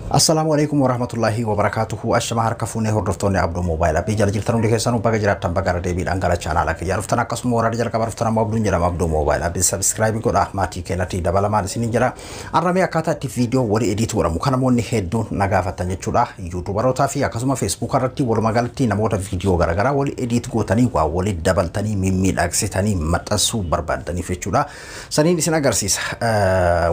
Assalaamu alaikum warahmatullahi wabarakatuhu. Ashama harka fuunee hordoftoonni Abduu Moobaayil Appii jala jirtan hundi keessanuu, baga jiraattan, baga irra deebiidhaan gara chaanaala kiyyaa dhuftan. Akkasuma warra jalqaba dhuftan ammoo Abduun jedhama. Abduu Moobaayil Appii subscribe godhaa, maatii keenyatti dabalamaan isiniin jedha. Arramee akkaataa itti viidiyoo walii edit godhamu kan namoonni hedduun na gaafatan jechuudha. Yuutuubarootaa fi akkasuma Feesbuuk irratti, walumaa galatti namoota viidiyoo garaagaraa walii edit gootanii, waa walii dabaltanii mimmiidhagsitanii maxxansuu barbaadaniif jechuudha. Saniin isin agarsiisa.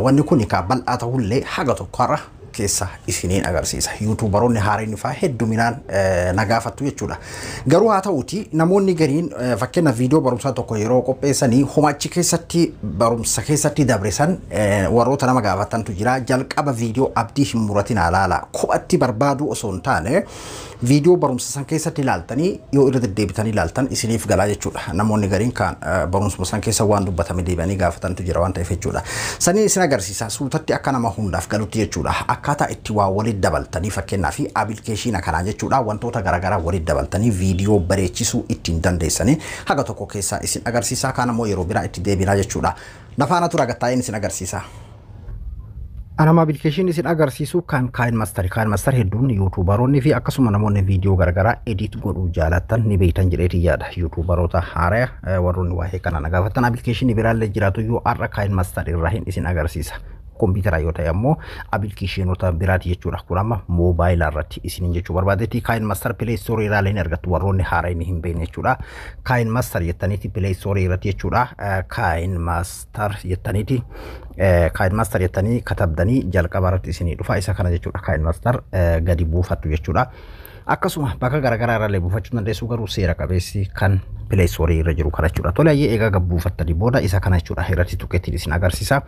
Wanni kun kaa bal'aa ta'ullee haga tokko har'a keessa isiniin agarsiisa. Yuutuubaroonni haareen fa'aa hedduminaan na gaafattu jechuudha. Garuu haa ta'uti, namoonni gariin fakkeenya viidiyoo barumsaa tokko yeroo qopheessanii homachi keessatti barumsa keessatti dabresan warroota nama gaafatantu jira. Jalqaba viidiyoo abdii hin muratin alaala. Kophatti barbaadu osoo hin taane, viidiyoo barumsa san keessatti ilaaltanii yoo irra deddeebitanii ilaaltan isiniif galaa jechuudha. Namoonni gariin kan barumsuma san keessa waan dubbatame deebi'anii gaafatantu jira waan ta'eef jechuudha. Saniin isin agarsiisa suutatti akka nama hundaaf galutti jechuudha. Akkaataa itti waa walitti dabaltanii, fakkeenyaaf appilikeeshina kanaa jechuudha, wantoota garaagaraa walitti dabaltanii viidiyoo bareechisuu ittiin dandeessanii haga tokko keessaa isin agarsiisa. Kaan ammoo yeroo biraa itti deebinaa jechuudha. Nafaana tura, gattaa'een isin agarsiisa. Anama appilikeeshinii isin agarsiisu kan KineMaster. KineMaster hedduun yuutuubaroonni fi akkasuma namoonni viidiyoo garaagaraa edit godhuu jaalatan ni beektan jedheetii yaada. Yuutuubaroota haaraa warroonni waa'ee kana na gaafatan, appilikeeshinii biraallee jiraatu iyyuu har'a KineMaster irraa hin isin agarsiisa. Kompiitara yoo ta'e ammoo appilikeeshinoota biraati jechuudha. Kun amma moobaayilaa irratti isiniin jechuu barbaadetti. KineMaster Play Store irraa illee argattu, warroonni haaraa inni hin beekne jechuudha. KineMaster jettaniiti Play Store irratti jechuudha. KineMaster jettaniiti KineMaster jettanii katabdanii jalqaba irratti isinii dhufa, isa kana jechuudha. KineMaster gadi buufattu jechuudha. Akkasuma bakka garaagaraa irraa illee buufachuu dandeessu, garuu seera qabeessi kan Play Store irra jiru kana jechuudha. Tole, ayyee, egaa buufattanii booda isa kana jechuudha irratti tuqeettiin isin agarsiisa.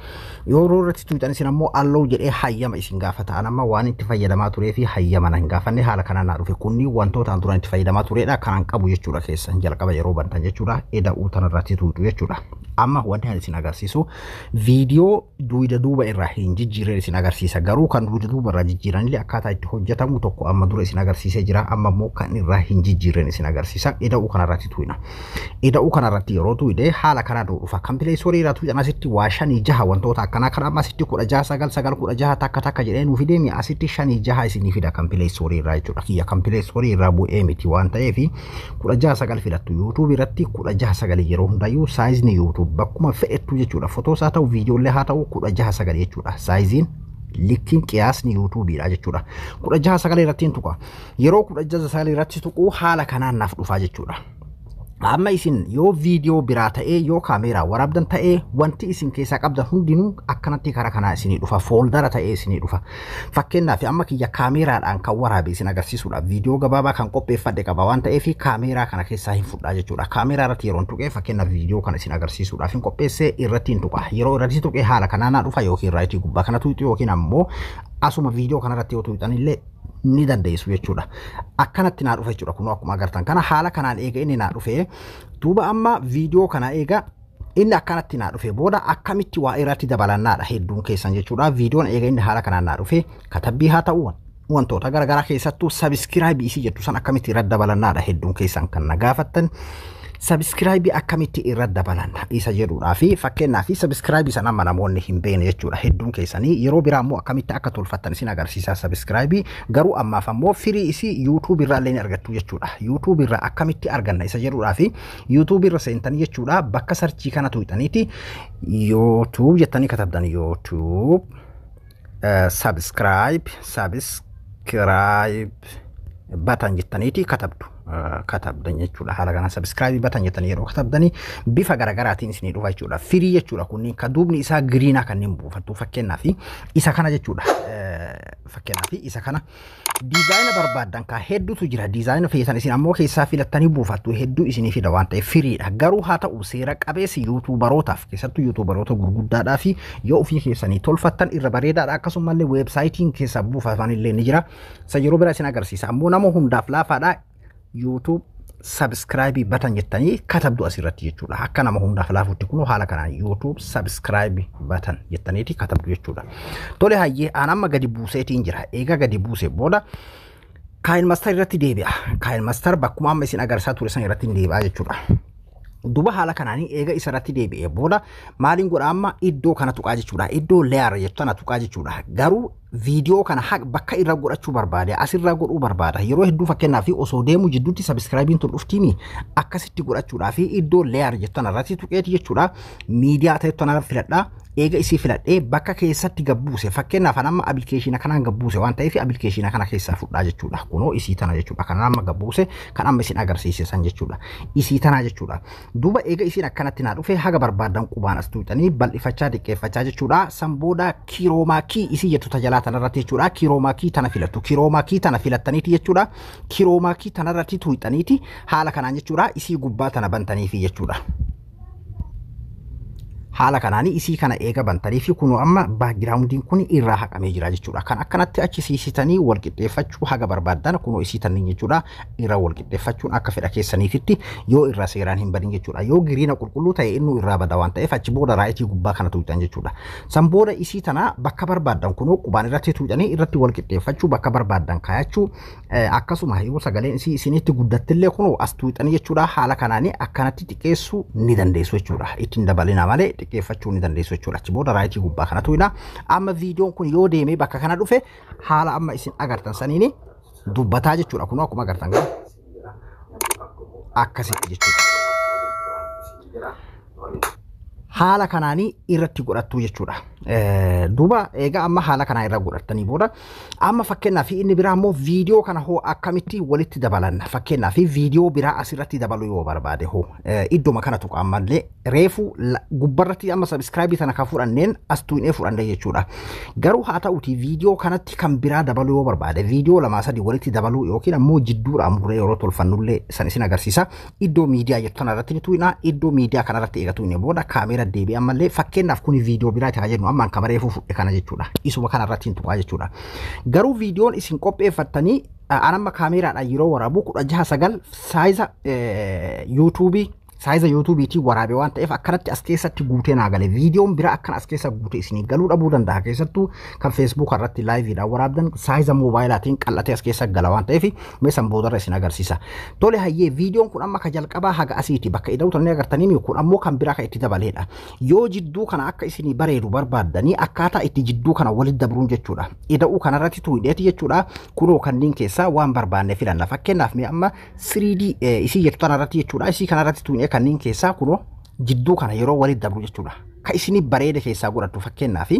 Yeroo irratti tuqxan isin ammoo allow jedhee hayyama isin gaafata. An amma waan itti fayyadamaa turee fi hayyama na hin gaafanne, haala kanaan naa dhufe. Kunni wantoota an duraan itti fayyadamaa turedha kanaan qabu jechuudha. Keessa jalqaba yeroo bantan jechuudha, eda'uu tanarratti tuqxu jechuudha. Amma wanti ani isin agarsiisu viidiyoo duwida duuba irraa hin jijjiirreen isin agarsiisa. Garuu kan duwida duuba irraa jijjiiranillee akkaataa itti hojjetamu tokko amma dura isin agarsiisee jira. Amma immoo kan irraa hin jijjiirreen isin agarsiisa. Eda'uu kanarratti tuqna. Eda'uu kanarratti yeroo tuqne haala kanaan dhufa. Kan Play Store irraa tuqan asitti waa shanii jaha wantoota akkanaa kana amma asitti 16 9 9 16 takka takka jedhee nuuf fideemi, asitti shanii jaha isinii fida kan Play Store irraa jechuudha. Kiyya kan Play Store irraa bu'ee miti waan ta'eef 16 9 filattu. YouTube irratti 16:9 yeroo hundayyuu saayizni YouTube bakkuma fe'ettu jechuudha. Fotoos haa ta'u, viidiyoolee haa ta'u, 16:9 jechuudha. Saayiziin likkiin qiyaasni yuutuubiidha jechuudha. 16:9 irratti hin tuqa. Yeroo 16:9 irratti tuquu haala kanaan naaf dhufaa jechuudha. Amma isin yoo viidiyoo biraa ta'ee, yoo kaameeraa waraabdan ta'ee, wanti isin keessaa qabdan hundinuu akkanatti karaa kanaa isinii dhufa, fooldara ta'ee isinii dhufa. Fakkeenyaaf amma kiyya kaameeraadhaan kan waraabe isin agarsiisuudha. Viidiyoo gabaabaa kan qopheeffadhe qaba waan ta'eef kaameeraa kana keessaa hin fudhaa jechuudha. Kaameeraa irratti yeroo tuqee, fakkeenyaaf viidiyoo kana isin agarsiisuudhaaf hin qopheessee, irratti hin tuqa. Yeroo irratti tuqee haala kanaa naa dhufa, yookiin raayitii gubbaa kana tuqxu yookiin ammoo asuma viidiyoo kanarratti yoo tuqxan illee ni dandeessu jechuudha. Akkanatti naa dhufa jechuudha. Kun akkuma agartan kana haala kanaan eega inni naa dhufe, duuba amma viidiyoo kana eega inni akkanatti naa dhufe booda akkamitti waa irratti dabalannaadha hedduun keessan jechuudha. Viidiyoon eega inni haala kanaan naa dhufe, katabbii haa ta'u, wantoota garaagaraa, keessattuu subscribe isii jettu san akkamitti irratti dabalannaadha hedduun keessan kan na gaafattan. Subscribe akkamitti irra dabalanna isa jedhuudhaa fi fakkeenyaa fi subscribe sana amma namoonni hin beekne jechuudha hedduun keessanii. Yeroo biraa immoo akkamitti akka tolfattan isin agarsiisa subscribe. Garuu ammaaf ammoo firii isii YouTube irraa illee ni argattu jechuudha. YouTube irraa akkamitti arganna isa jedhuudhaa fi YouTube irra seentanii jechuudha, bakka search kana tuqxaniiti YouTube jettanii katabdan, YouTube subscribe button jettaniiti katabdu, katabdan jechuudha. Haala kanaan subscribe button jettanii yeroo katabdanii bifa garaagaraatiin isinii dhufa jechuudha. Firii jechuudha, kunniin kan duubni isaa green kanneen buufattu, fakkeenyaaf isa kana jechuudha. Fakkeenyaaf isa kana diizaayina barbaaddan kaa hedduutu jira. Diizaayina feetan isin ammoo keessaa filattanii buufattu, hedduu isinii fida waan ta'eef firiidha. Garuu haa ta'u, seera qabeessi yuutuubarootaaf, keessattuu yuutuubaroota gurguddaadhaa fi yoo ofii keessanii tolfattan irra bareedaadha. Akkasumallee weebsaayitiin keessaa buufatan illee ni jira. Isa yeroo biraa isin agarsiisa. Ammoo nama hundaaf laafaadha. YouTube subscribe button jettanii katabdu asirratti jechuudha. Akka nama hundaaf laafutti kun haala kanaan YouTube subscribe button jettaniiti katabdu jechuudha. Tole, hayyee, aan amma gadi buuseetiin jira. Eega gadi buusee booda KineMaster irratti deebi'a. KineMaster bakkuma amma isin agarsiisaa ture san irratti deebi'a jechuudha. Duba haala kanaanii eega isarratti deebi'ee booda maaliin godha? Amma iddoo kana tuqaa jechuudha. Iddoo layer jettu tana tuqaa jechuudha. Garuu Viidiyoo kana bakka irra godhachuu barbaade asirra godhuu barbaada. Yeroo hedduu fakkeenyaaf osoo deemu jidduutti subscribeiin tun dhuftiimi, akkasitti godhachuudhaa fi iddoo layer jettan irratti tuqeeti jechuudha. Miidiyaa ta'e tana filadhaa. Eega isii filadhee bakka keessatti gabbuuse, fakkeenyaaf amma application kanaan gabbuuse waan ta'eef application kana keessaa fudhaa jechuudha. Kunoo isii tana jechuudha. Kan amma gabbuuse, kan amma isin agarsiise san jechuudha. Isii tana jechuudha. Duuba eega isiin akkanatti naa dhufe, haga barbaadan qubaan as tuuxanii bal'ifachaa xiqqeeffachaa jechuudha. San booda chroma key isii jettu tajalaa tanarratti jechuudha. Chroma key tana filattu. Chroma key tana filattaniiti jechuudha. Chroma key tanarratti tuuxaniiti haala kanaan jechuudha. Isii gubbaa tana bantaniifi jechuudha. Haala kanaan isii kana eega bantanii fi kunoo amma backgroundiin kun irraa haqamee jira jechuudha. Kan akkanatti achi siisitanii wal qixxeeffachuu haga barbaaddan kunoo isii tanniin jechuudha. Irra wal qixxeeffachuun akka fedha keessaniititti yoo irraa seeraan hin badin jechuudha. Yoo green qulqulluu ta'e inni irraa bada waan ta'eef achi booda right gubbaa kana tuuxan jechuudha. San booda isii tana bakka barbaaddan kunoo qubaan irratti tuuxanii irratti wal qixxeeffachuu, bakka barbaaddan kaayachuu, akkasuma yoo sagaleen isii isinitti guddattillee kunoo as tuuxanii jechuudha. Haala kanaanii akkanatti xiqqeessuu ni dandeessu jechuudha. Ittiin dabalina malee xiqqeeffachuu ni dandeessu jechuudha. Achi booda right gubbaa kana tuqna. Amma viidiyoon kun yoo deemee bakka kana dhufe haala amma isin agartan saniini dubbataa jechuudha. Kun akkuma agartan gara akkasitti jechuudha. Haala kanaanii irratti godhattu jechuudha. Duuba egaa amma haala kanaa irra godhattanii booda amma fakkeenyaaf inni biraa immoo viidiyoo kana hoo akkamitti walitti dabalanna? Fakkeenyaaf viidiyoo biraa asirratti dabaluu yoo barbaade hoo iddoma kana tuqa. Ammallee reefu gubbarratti amma subscribe tana kan fudhanneen as tuqnee fudhanne jechuudha. Garuu haa ta'uti viidiyoo kanatti kan biraa dabaluu yoo barbaade, viidiyoo lamaa sadii walitti dabaluu yookiin ammoo jidduudhaan muree yeroo tolfannullee san isin agarsiisa. Iddoo miidiyaa jettu kanarratti ni tuqna. Iddoo miidiyaa kanarratti eega tuqne booda kaameera deebi'ee ammallee fakkeenyaaf kuni viidiyoo biraati haa jennu, ammaan kama reefuu fudhe kana jechuudha. Isuma kanarratti hin tuqaa jechuudha. Garuu viidiyoon isin qopheeffattanii anamma kaameeraadhaan yeroo waraabu 16:9 size YouTubeii, size YouTubeiitiin waraabe waan ta'eef akkanatti as keessatti guutee naa gale. Viidiyoon biraa akkana as keessa guutee isinii galuu dhabuu danda'a. Keessattuu kan Facebook irratti liveiidhaan waraabdan size moobaayilaatiin qal'atee as keessa gala waan ta'eef mee san boodarra isin agarsiisa. Tole, hayyee, viidiyoon kun amma ka jalqabaa haga asiiti bakka ida'u tannee agartanii, kun ammoo kan biraa kan itti dabaleedha. Yoo jidduu kana akka isinii bareedu barbaaddanii akkaataa itti jidduu kana walitti dabruun jechuudha. Ida'uu kanarratti tuudheeti jechuudha. Kunoo kanneen keessaa waan barbaanne filanna. Fakkeenyaaf mee amma 3D isii jettu tanarratti jechuudha. Isii kanarratti tuudhee kanneen keessaa kunoo jidduu kana yeroo walitti dabru jechuudha. Ka isinii bareeda keessaa godhattu fakkeenyaaf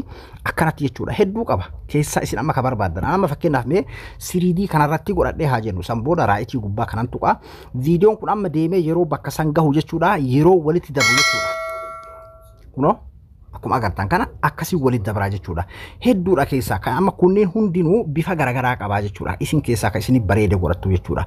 akkanatti jechuudha. Hedduu qaba. Keessaa isin amma ka barbaaddan. Amma fakkeenyaaf mee 3D kanarratti godhadhee haa jennu. San booda right gubbaa kanan tuqa. Viidiyoon kun amma deemee yeroo bakka san gahu jechuudha. Yeroo walitti dabru jechuudha. Kunoo akkuma agartan kana akkasii walitti dabraa jechuudha. Hedduudha keessaa kan amma kunneen hundinuu bifa garaagaraa qabaa jechuudha. Isin keessaa kan isin bareede godhattu jechuudha.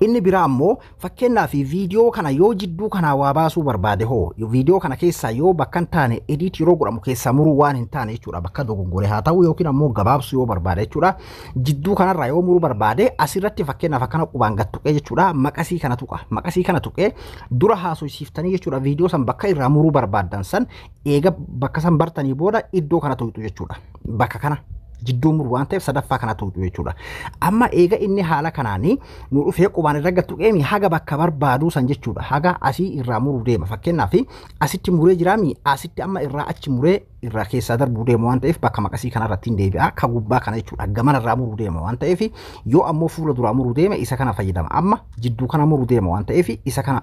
Inni biraa ammoo fakkeenyaaf viidiyoo kana yoo jidduu kanaa waa baasuu barbaade hoo, viidiyoo kana keessaa yoo bakka hin taane edit yeroo godhamu keessaa muruu waan hin taane jechuudha. Bakka dogongore haa ta'u yookiin ammoo gabaabsuu yoo barbaade jechuudha. Jidduu kanarraa yoo muruu barbaade asirratti fakkeenyaaf akkana qubaan gad tuqee jechuudha. Maqasii kana tuqa. Maqasii kana tuqee dura haasofsiiftanii jechuudha. Viidiyoo san bakka irraa muruu barbaaddan san eega bakka san bartanii booda iddoo kana tuqxu jechuudha. Bakka kana jidduu muru waan ta'eef sadaffaa kana tuqxu jechuudha. Amma eega inni haala kanaanii nu dhufee qubaan irra gad tuqeemi haga bakka barbaaduu san jechuudha. Haga asii irraa muruu deema. Fakkeenyaaf asitti muree jiraami, asitti amma irraa achi muree irraa keessaa darbuu deema waan ta'eef bakka maqasii kanarratti hin deebi'a. Ka gubbaa kana jechuudha. Gamana irraa muruu deema waan ta'eef, yoo ammoo fuula duraa muruu deeme isa kana fayyadama. Amma jidduu kana muruu deema waan ta'eef isa kana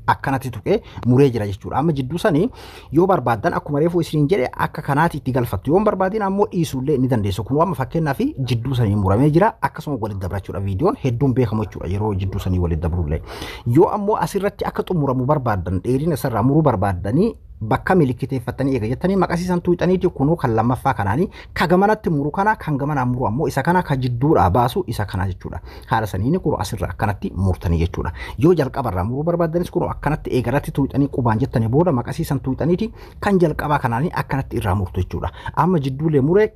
akkanatti tuqee muree jira jechuudha. Amma jidduu sanii yoo barbaaddan akkuma reefu isiniin jedhe akka kanaatti itti galfattu. Yoo hin barbaadin ammoo dhiisuullee ni dandeessu. Kun amma fakkeenyaaf jidduu sanii muramee jira. Akkasuma walitti dabra jechuudha. Viidiyoon hedduun beekamu jechuudha yeroo jidduu sanii walitti dabrullee. Yoo ammoo asirratti akka xumuramu barbaaddan, dheerina isarraa muruu barbaaddanii, bakka milikkiteeffattanii eega jettanii maqasiisan tuuxaniiti kunuu kan lammaffaa kanaanii ka gamanatti muru kana, kan gamanaan muru ammoo isa kana, ka jidduudhaa baasu isa kana jechuudha. Haala saniin kunuu asirra akkanatti murtanii jechuudha. Yoo jalqabarraa muruu barbaaddanis kunuu akkanatti eegarratti tuuxanii qubaan jettanii booda maqasiisan tuuxaniiti kan jalqabaa kanaanii akkanatti irraa murtu jechuudha. Amma jidduulee muree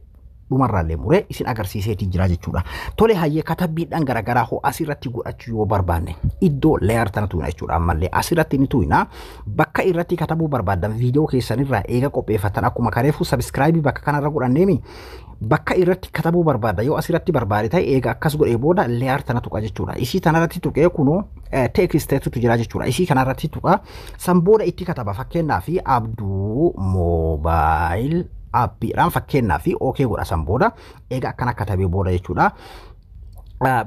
dhumarraallee muree isin agarsiiseetii jira jechuudha. Tole, hayyee, katabbiidhaan garaagaraa hoo asirratti godhachuu yoo barbaanne iddoo layer tana tuqna jechuudha. Ammallee asirratti ni tuqna. Bakka irratti katabuu barbaaddan viidiyoo keessanirraa eega qopheeffatan akkuma kareefu subscribe bakka kanarra godhanneemi bakka irratti katabuu barbaadda yoo asirratti barbaade ta'e eega akkas godhee booda layer tana tuqa jechuudha. Isii tanarratti tuqee kunoo texteetutu jira jechuudha. Isii kanarratti tuqa. San booda itti kataba, fakkeenyaaf Abduu Mobile Appiidhaan fakkeenyaa fi okay godha. San booda eega akkana katabee booda jechuudha.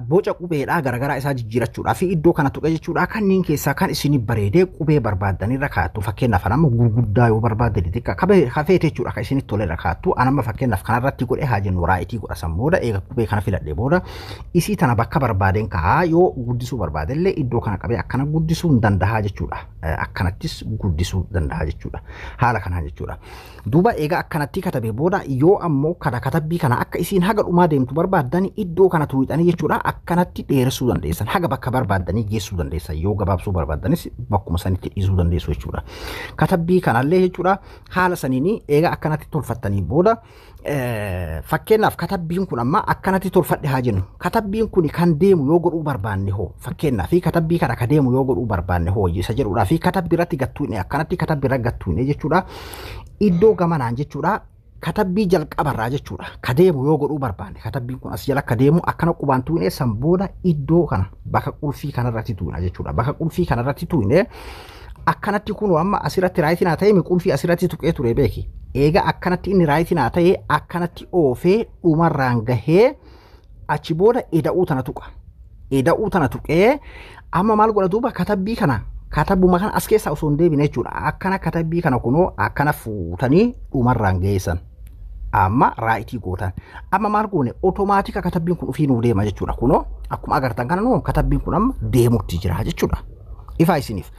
Boca qubeedhaa garaagaraa isaa jijjiirachuudhaa fi iddoo kana tuqe jechuudha. Kanneen keessaa kan isin bareedee qubee barbaaddan irra kaa'attu. Fakkeenyaaf amma gurguddaa yoo barbaadde, xixiqqaa kafeete jechuudha, kan isinitti tole irra kaa'attu. Anamma fakkeenyaaf kanarratti godhe haa jennu. Right godha. San booda eega qubee kana filadhee booda isii tana bakka barbaadeen kaa'aa. Yoo guddisuu barbaadellee iddoo kana qabee akkana guddisuu hin danda'a jechuudha. Akkanattis guddisuu danda'a jechuudha. Haala kanaan jechuudha. Duuba eega akkanatti katabee booda, yoo ammoo kana katabbii kana akka isiin haga dhumaa deemtu barbaaddan, iddoo kana tuuxanii jechuudha, akkanatti dheeressuu dandeessan, haga bakka barbaaddanii geessuu dandeessan. Yoo gabaabsuu barbaaddanis bakkuma sanitti dhiisuu dandeessu jechuudha. Katabbii kanallee jechuudha, haala saniin eega akkanatti tolfattanii booda, fakkeenyaaf katabbiin kun amma akkanatti tolfadhe haa jennu. Katabbiin kun kan deemu yoo godhuu barbaanne hoo? Fakkeenyaaf katabbii kana ka deemu yoo godhuu barbaanne hoo isa jedhuudhaa fi katabbii irratti gattuune, akkanatti katabbii irratti gattuune jechuudha. Iddoo gamanaan jechuudha, katabbii jalqabarraa jechuudha, ka deemu yoo godhuu barbaanne, katabbiin kun as jala ka deemu akkana qubaan tuune. San booda iddoo kana bakka qulfii kanarratti tuuna jechuudha. Bakka qulfii kanarratti tuune akkanatti kun amma asirratti right naa ta'e. Qulfii asirratti tuqee ture beeki. Eega akkanatti inni right naa ta'e, akkanatti oofee dhumarraan gahee achi booda eda'uu tana tuqa. Eda'uu tana tuqee amma maal godha duuba? Katabbii kana, katabbuma kana as keessaa osoo hin deebine jechuudha, akkana katabbii kana kunoo akkana fuutanii dhumarraan geessan. Amma right gootan. Amma maal goone? Automatic katabbiin kun ofii nuu deema jechuudha. Kunoo akkuma agartan kana nuu katabbiin kun amma deemutti jira jechuudha. Ifaa isiniif?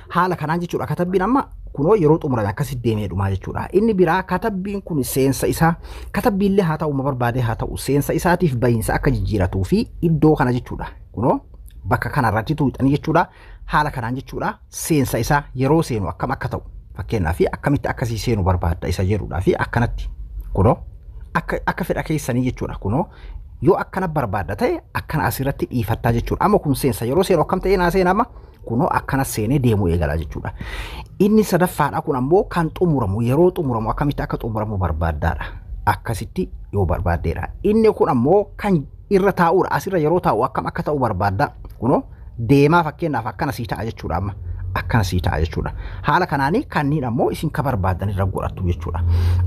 Haala kanaan jechuudha, katabbiin amma kunoo yeroo xumurame akkasitti deemee dhumaa jechuudha. Inni biraa katabbiin kun seensa isaa, katabbiillee haa ta'u, ma barbaade haa ta'u, seensa isaatiif bahiinsa akka jijjiiratuu fi iddoo kana jechuudha. Kunoo bakka kanarratti tuuxanii jechuudha. Haala kanaan jechuudha, seensa isaa yeroo seenu akkam akka ta'u, fakkeenyaaf akkamitti akkasii seenu barbaadda isa jedhuudhaa fi akkanatti kunoo akka fedha keessanii jechuudha. Kunoo yoo akkana barbaadda ta'e akkana asirratti dhiifattaa jechuudha. Amma kun seensa yeroo seenu akkam ta'e naa seena? Amma kunoo akkana seenee deemuu eegala jechuudha. Inni sadaffaadha kun ammoo kan xumuramu, yeroo xumuramu akkamitti akka xumuramu barbaaddaadha. Akkasitti yoo barbaaddeedha. Inni kun ammoo kan irra taa'uudha. Asirra yeroo taa'u akkam akka ta'u barbaadda. Kunoo deemaa fakkeenyaaf akkana sii ta'a jechuudha amma. Akkana sii ta'a jechuudha. Haala kanaanii kanneen ammoo isin ka barbaaddan irra godhattu jechuudha.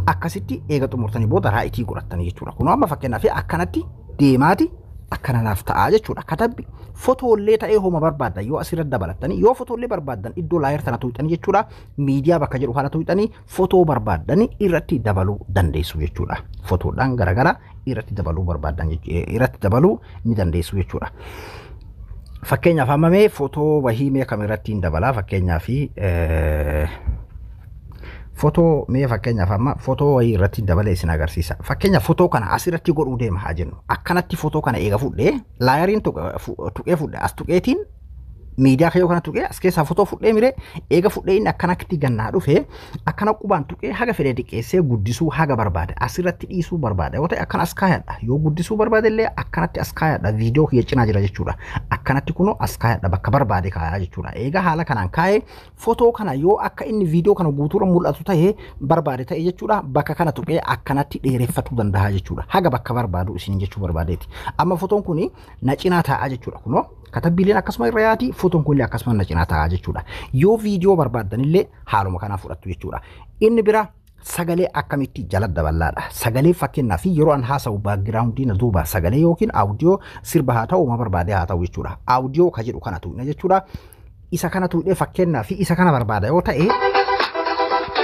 Akkasitti eega xumurtanii booda right godhattanii jechuudha. Kunoo amma fakkeenyaaf akkanatti deemaati akkana naaf ta'a jechuudha. Katabbi fotoollee ta'ee homa barbaaddan yoo asirra dabalattanii, yoo fotoollee barbaaddan iddoo layer tana tuuxanii jechuudha. Miidiyaa bakka jedhu kana tuuxanii fotoo barbaaddan irratti dabaluu dandeessu jechuudha. Fotoodhaan garaagaraa irratti dabaluu barbaaddan irratti dabaluu ni dandeessu jechuudha. Fakkeenyaaf amma mee fotoo wahii mee kam irratti hin dabalaa? Fakkeenyaaf fotoo mee fakkeenyaaf amma fotoo wayii irratti dabalee isin agarsiisa. Fakkeenyaaf fotoo kana asirratti godhuu deema haa jennu. Akkanatti fotoo kana eega fudhee, layeriin tuqee fudhe, as tuqeetiin miidiyaa kayyoo kana tuqee as keessaa fotoo fudhee miree. Eega fudhee inni akkanatti gannaa dhufe, akkana qubaan tuqee haga fedhe xiqqeessee guddisuu haga barbaade asirratti dhiisuu barbaade yoo ta'e akkana as kaayadha. Yoo guddisuu barbaade illee akkanatti as kaayadha. Viidiyoo kiyya cinaa jira jechuudha. Akkanatti kunoo as kaayadha, bakka barbaade kaayaa jechuudha. Eega haala kanaan kaayee, fotoo kana yoo akka inni viidiyoo kana guutuurra mul'atu ta'e barbaade ta'e jechuudha, bakka kana tuqee akkanatti dheereffatuu danda'a jechuudha. Haga bakka barbaadu isin jechuu barbaadeeti. Amma fotoon kuni na cinaa taa'aa jechuudha. Kunoo katabbiileen akkasuma irra yaati, fotoon kunillee akkasuma na cinaa taa'aa jechuudha. Yoo viidiyoo barbaaddan illee haaluma kanaa fudhattu jechuudha. Inni bira sagalee akkamitti jala daballaadha. Sagalee fakkeenyaaf yeroo an haasa'u background na duuba sagalee yookiin audio sirba haa ta'u, ma barbaade haa ta'u jechuudha. Audio ka jedhu kana tuqna jechuudha. Isa kana tuqnee fakkeenyaaf isa kana barbaada yoo ta'e,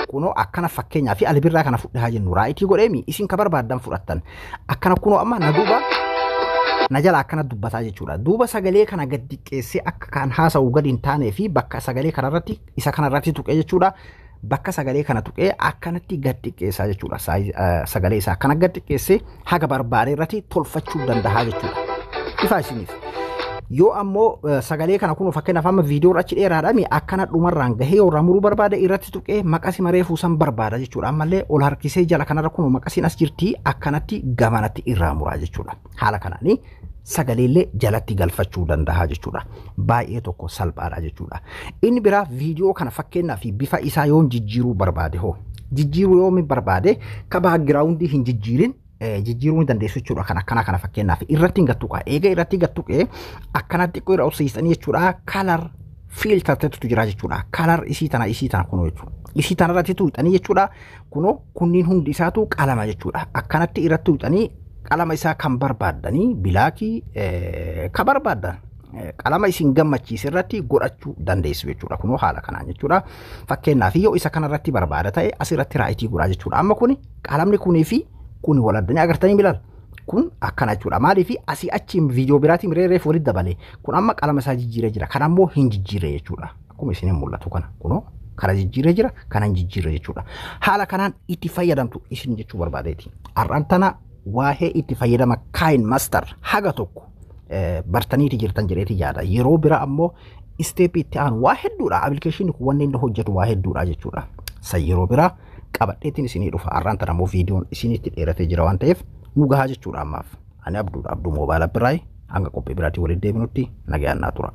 kunoo akkana fakkeenyaaf albirraa kana fudhee haa jennu. Right godheemi, isin ka barbaaddan fudhattan. Akkana kunoo amma na duuba na jala akkana dubbataa jechuudha. Duuba sagalee kana gad diqqeessee akka kan haasa'u gadi hin taanee fi bakka sagalee kanarratti isa kanarratti tuqee jechuudha. Bakka sagalee kana tuqee akkanatti gad xiqqeessaa jechuudha. Sagalee isaa akkana gad xiqqeessee haga barbaade irratti tolfachuu danda'a jechuudha. Ifaa isiniif? Yoo ammoo sagalee kana kun fakkeenyaaf amma viidiyoon achi dheeraadhaami, akkana dhumarraan gahee yoo irraa muruu barbaade, irratti tuqee maqasi maree fuusan barbaada jechuudha. Ammallee ol harkisee jala kanarra kun maqasiin as jirti, akkanatti gamanatti irraa muraa jechuudha. Haala kanaanii sagaleellee jalatti galfachuu danda'a jechuudha. Baay'ee tokko salphaadha jechuudha. Inni biraa viidiyoo kana fakkeenyaaf bifa isaa yoon jijjiiruu barbaade hoo? Jijjiiruu yoo barbaade, ka background hin jijjiirin jijjiiruu ni dandeessu jechuudha. Kan akkana kana fakkeenyaaf irratti hin gattuqa. Eega irratti gattuqee akkanatti xiqqoo irra obsiisanii jechuudha. Color filter tetutu jira jechuudha. Color isii tana kunoo jechuudha. Isii tanarratti tuuxanii jechuudha. Kunoo kunniin hundi isaatu qalama jechuudha. Akkanatti irratti tuuxanii qalama isaa kan barbaaddanii, blackii kan barbaaddan, qalama isin gammachiise irratti godhachuu dandeessu jechuudha. Kunoo haala kanaan jechuudha. Fakkeenyaaf, yoo isa kanarratti barbaada ta'e, asirratti rightii godhaa jechuudha. Amma kuni qalamni kunii fi kuni wal addanii agartanii milaal. Kun akkana jechuudha. Maaliif asii achi viidiyoo biraatiin reereef walitti dabale. Kun amma qalama isaa jijjiiree jira. Kan ammoo hin jijjiirre jechuudha. Akkuma isin mul'atu kana. Kunoo kana jijjiiree jira, kana hin jijjiirre jechuudha. Haala kanaan itti fayyadamtu isin jechuu barbaadeeti. Har'aan tana waa'ee itti fayyadama KineMaster haga tokko bartaniiti jirtan jedheeti yaada. Yeroo bira ammoo stepii itti aanu waa hedduudha. Appilikeeshinii kun wanni inni hojjetu waa hedduudha jechuudha. San yeroo biraa qabadheetiin isinii dhufa. Har'aan tana ammoo viidiyoon isinitti dheeratee jira waan ta'eef nu gahaa jechuudha ammaaf. Ani Abduudha. Abduu Moobaayila biraay. Hanga qophii biraatii walitti deebinutti nagayaan naa tura.